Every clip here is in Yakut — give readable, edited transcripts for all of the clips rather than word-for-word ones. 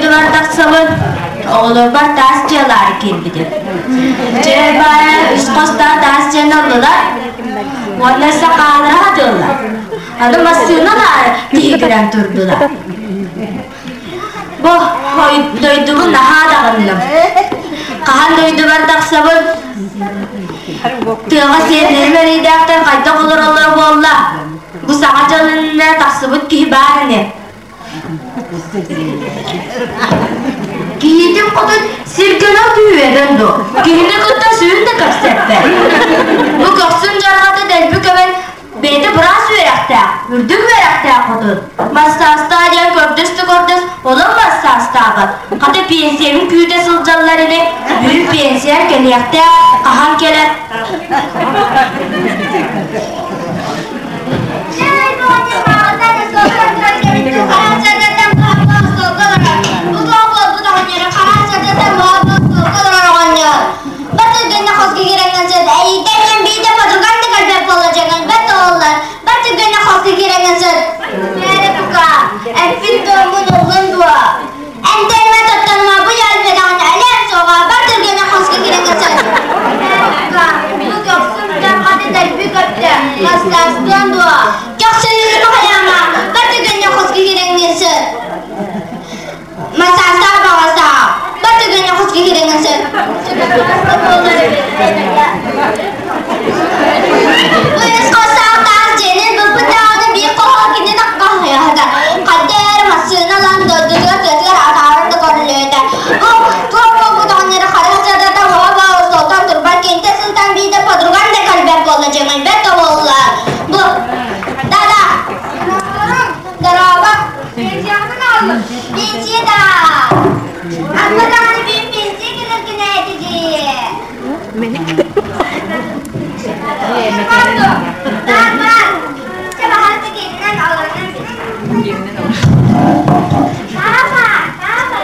дойдубар тахсабын, оҕолорбор таас дьыалаары киирбитим. Дьэ баайа үс хостоох таас дьиэни ыллылар уонна сакаалара хатыыллар. Аны массыыналаары тиһигирэн турдулар. Бу дойдубун наһаа даҕынным. Хаһан дойдубар тахсабын? Тыаҕа сиэннэрим эрэйдээхтэр хайдах олороллоро буолла? Бу саҥа дьыл иннинэ тахсыбыт киһи баар ини. Киһитин хотун сиргэнэ күүһүрэн дуо? Киһини кытта сүүн да кэпсэппэт. Бу көхсүн дьарҕата дэлби көбөн бэйэтэ быраас үөрэхтээх, үрдүк үөрэхтээх хотун. Массаастаа диэн көрдөс да көрдөс, онон массаастаабат. Хата пенсиябын күүтэ сылдьаллар ини, бүгүн пенсия кэлиэхтээх, хаһан кэлэр? Массаастыан дуо? Көхсүнүн хайаама, бар түгэнне хоско киирэҥҥин сыт. Массаастаах баҕастаах, бар түгэнне хоско киирэҥҥин сыт. Бу үс хостоох таас дьиэнин булбут даҕаны биир хоһо кини таххаһыйаһыта. Хайда эрэ массыына ылан дойдутугар тыатыгар атааран да көрүллүөтэ. Бу туох буолбут оҕонньоро харах дьадата уоһа баар остуолтан турбат кинитэ сылтан биирдэ подруган да кэлбэт буолла дьэҥэйбэт да буолла. Бу да-да. Дорообо. Пенсияҕытын аҕаллым. Пенсия да. Аппа даҕаны бүгүн пенсия кэлэр күнэ этэ дии. Бар, бар. Чэ, баһаалыста киининэн олорунан бис. Папа, папа.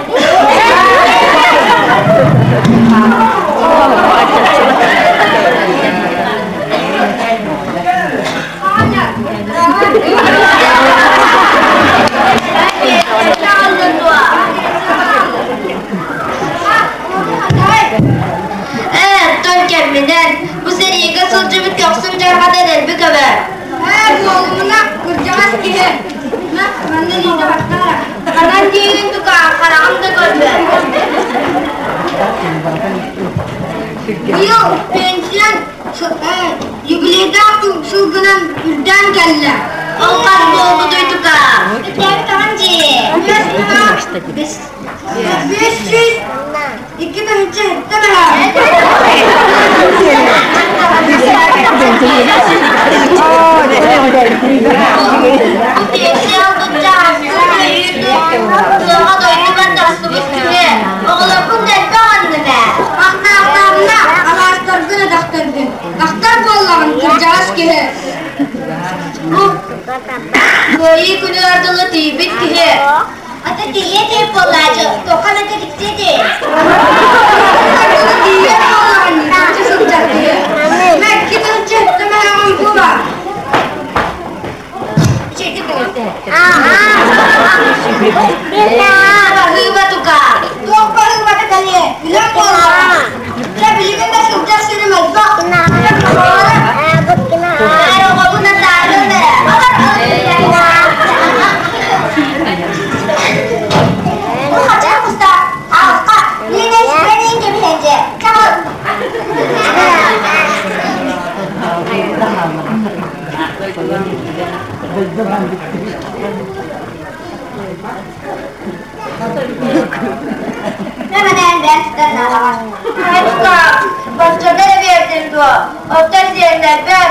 Ээ, оттон кэмминэн, бу сэриигэ сылдьыбыт көхсүм дьарҕата дэлби көбөр. Ээ, буолумуна, кырдьаҕас киһи. На, манна илиитэ баттаара. Ханан диигин тукаа, хараҕым да көрбөт. Быйыл пенсиян юбилейдаах сылгынан үрдээн кэллэ. Ол хас буолбутуй тукаа? Үтээбит аҕам дии. 502 тыһыынча сэттэ Бу пенсия ылбычча астык өйүүрдү, тыаҕа дойдубар тахсыбыт киһи, оҕолорбун дэлби аҕынным ээ. Ахтаахтаабына алаастаргын өтөхтөргүн, ахтар буоллаҕын кырдьаҕас киһи. Бу Кыайыы күнүгэр дылы тиийбит киһи. Ата тиийэ тиийп буоллаачы, туохха эмэ тиксиэ дии. Дылы тиийэ буоллаҕын илдьэ сылдьар киһи. Мэкки тылчы өттөмөһөҕүн була. Баһыыба тука. Туох баһыыбата кэлиэ, үлэм буоллаҕа. Дьэ билигин да сылдьар сирим элбэх. Аар оҕобун атаарыам эрэ. Бу хача куста алка линес бенин кэбиһэнже. Чаҕыл. Нэмэнэн бэн сытар наалаҕар. Айка, баччаны эрэ биэрдин дуо? Оттон сиэннэрбэр.